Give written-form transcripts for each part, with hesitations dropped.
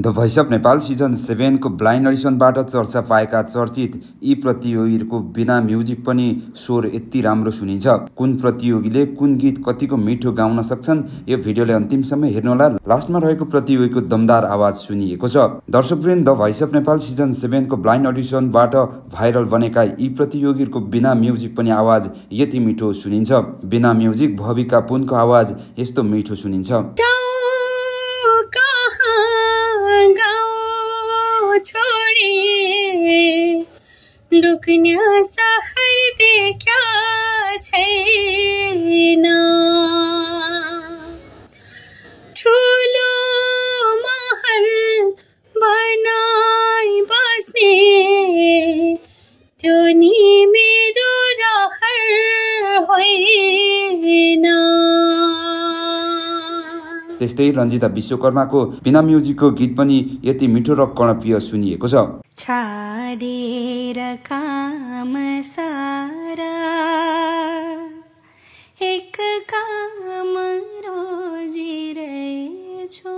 The voice of Nepal season 7 को blind अडिसनबाट चर्चा पाएका चर्चित यी प्रतियोगीहरूको बिना म्युजिक पनि स्वर यति राम्रो सुनिन्छ। कुन प्रतियोगीले कुन गीत कतिको मिठो गाउन सक्छन्, यो भिडियोले अन्तिमसम्म हेर्नुहोला। लास्टमा रहेको प्रतियोगीको दमदार आवाज सुनिएको छ। दर्शकवृन्द, the voice of Nepal season 7 को ब्लाइन्ड अडिसनबाट भाइरल बनेका यी प्रतियोगीहरूको बिना म्युजिक पनि आवाज यति मिठो सुनिन्छ। बिना म्युजिक भविका पुनको आवाज यस्तो मिठो सुनिन्छ। रुकना सहर देखा छैन, ठुलो महल बनाई बस्ने त्यो नि मेरो रहर होइन। त्यस्तै रञ्जिता विश्वकर्माको बिना म्युजिकको गीत पनि यति मिठो र कर्णप्रिय सुनिएको छ। छाडेर काम सारा एक काम रोजिरहेछु,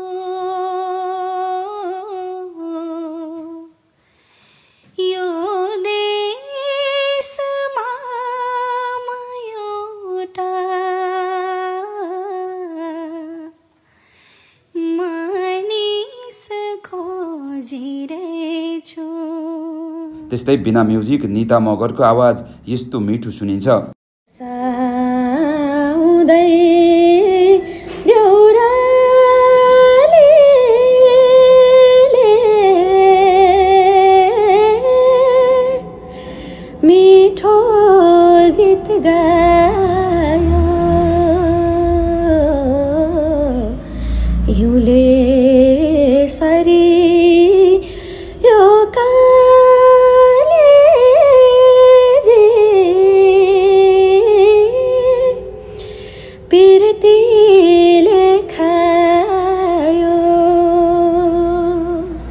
यो देशमा एउटा मानिस खोजिरहेछु। त्यस्तै बिना म्युजिक निता मगरको आवाज यस्तो मिठो सुनिन्छ। मिठो गीत गायो हिउँले सरी यो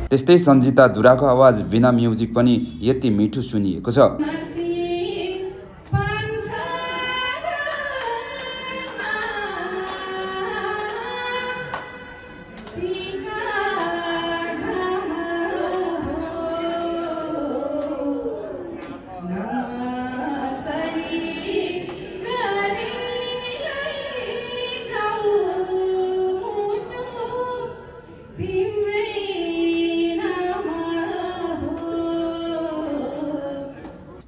त्यस्तै सञ्जिता धुराको आवाज बिना म्युजिक पनि यति मिठो सुनिएको छ।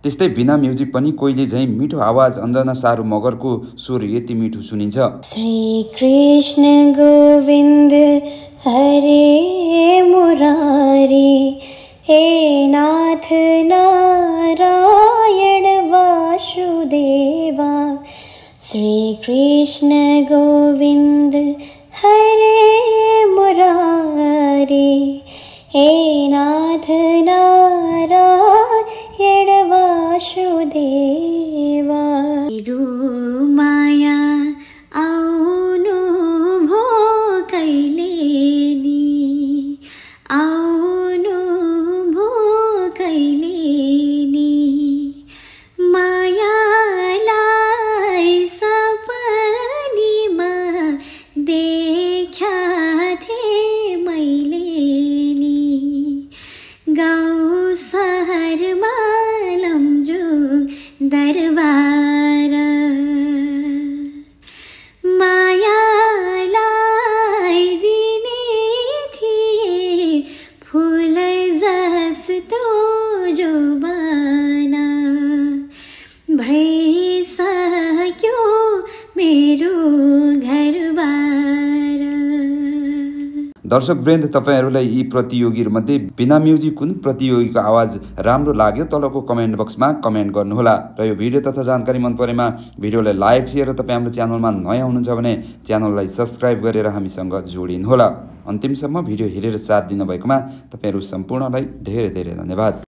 त्यस्तै बिना म्युजिक पनि कोइले झैं मिठो आवाज अञ्जना सारू मगरको स्वर यति मिठो सुनिन्छ। श्री कृष्ण गोविन्द हरे मुरारी, हे नाथ नारायण वासुदेवा। श्री कृष्ण गोविन्द हरे मुरारी, हे नाथ नारायण वासुदेवा। माया आउनु भो कहिले नि, आउनु भो कहिले नि, मायालाई सपनीमा देख्या थिएँ मैले नि, गाउँ सहरमा दरबार मायालाई दिने थिए फूल जस्तो जोबाना, भइसक्यो मेरो घरबार। दर्शकवृन्द, तपाईहरुलाई यी प्रतियोगीहरुमध्ये बिना म्युजिक कुन प्रतियोगीको आवाज राम्रो लाग्यो तलको कमेन्ट बक्समा कमेन्ट गर्नुहोला। र यो भिडियो तथा जानकारी मन परेमा भिडियोलाई लाइक शेयर र तपाईं हाम्रो च्यानलमा नयाँ हुनुहुन्छ भने च्यानललाई सब्स्क्राइब गरेर हामीसँग जोडिनुहोला। अन्तिमसम्म भिडियो हेरेर साथ दिनुभएकोमा तपाईहरु सम्पूर्णलाई धेरै धेरै धन्यवाद।